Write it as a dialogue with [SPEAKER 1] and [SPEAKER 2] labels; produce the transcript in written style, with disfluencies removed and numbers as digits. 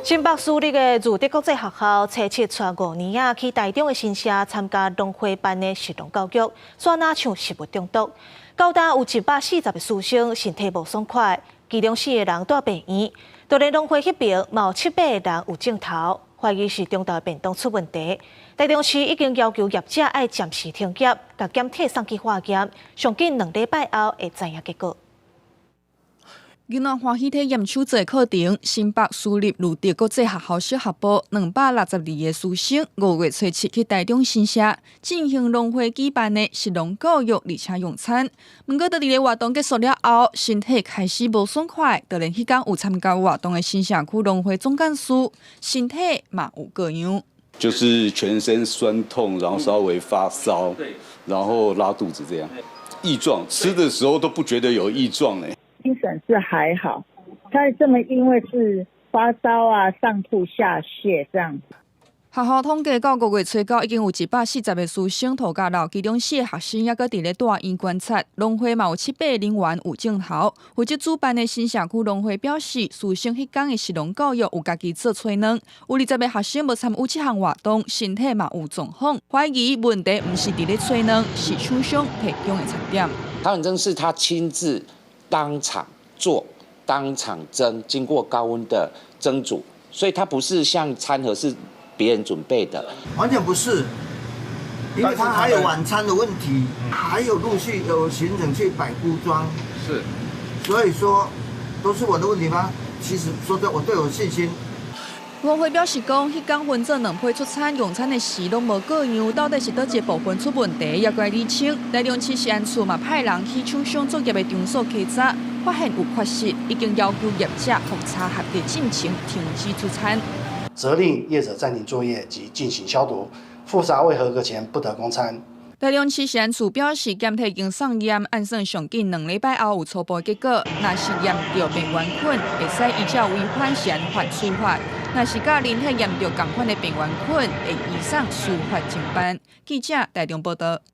[SPEAKER 1] 新北市立的樹德國際學校，初七帶五年仔去台中的新社參加農會辦的食農教育，煞若像食物中毒，到今有140個師生身體無爽快，其中四個人蹛病院，就連農會彼邊嘛有七八個人有症頭，懷疑是中晝便當出問題。台中市已經要求業者愛暫時停業，共檢體送去化驗，上緊2禮拜後會知影結果。
[SPEAKER 2] 囡仔歡喜體驗手作課程，新北市立樹德國際學校小學部262個師生，5月初七去台中新社進行農會舉辦的食農教育，而且用餐。毋過，佇咧活動結束了後，身體開始無爽快，就連彼工有參加活動的新社區農會總幹事，身體嘛有過樣。
[SPEAKER 3] 就是全身痠痛，然後稍微發燒，然後拉肚子這樣。異狀，吃的時候都不覺得有異狀呢。
[SPEAKER 4] 精神是還好，他這麼因為是發燒啊、上吐下瀉這樣子。
[SPEAKER 2] 學校統計到5月初九，已經有140個師生吐甲漏，其中四個學生猶閣佇咧住院觀察。農會嘛有七八個人員有症頭。負責主辦的新社區農會表示，師生彼工的食農教育有家己做炊卵，有20個學生無參與這項活動，身體嘛有狀況，懷疑問題毋是佇咧炊卵，是廠商提供的餐點。
[SPEAKER 5] 陶粉蒸是他親自當場做、當場蒸，經過高溫的蒸煮，所以它不是像餐盒是別人準備的。
[SPEAKER 6] 完全不是，因為他還有晚餐的問題，還有陸續有行程去百菇莊，所以說都是我的問題嗎？其實說真，我對我有信心。
[SPEAKER 2] 農會表示講，彼工分做兩批出餐，用餐的時攏無過樣，到底是佗一個部分出問題，猶閣愛釐清。台中市食安處嘛派人去廠商作業的場所稽查，發現有缺失，已經要求業者復查合格進前停止出餐。
[SPEAKER 7] 責令業者暫停作業及進行消毒，復查未合格前不得供餐。
[SPEAKER 2] 台中市食安處表示，檢體已經送驗，按算上緊2禮拜後有初步結果。若是驗著病原菌，會使依照違反食安法處罰；若是佮人體驗著仝款的病原菌，會移送司法偵辦。記者台中報道。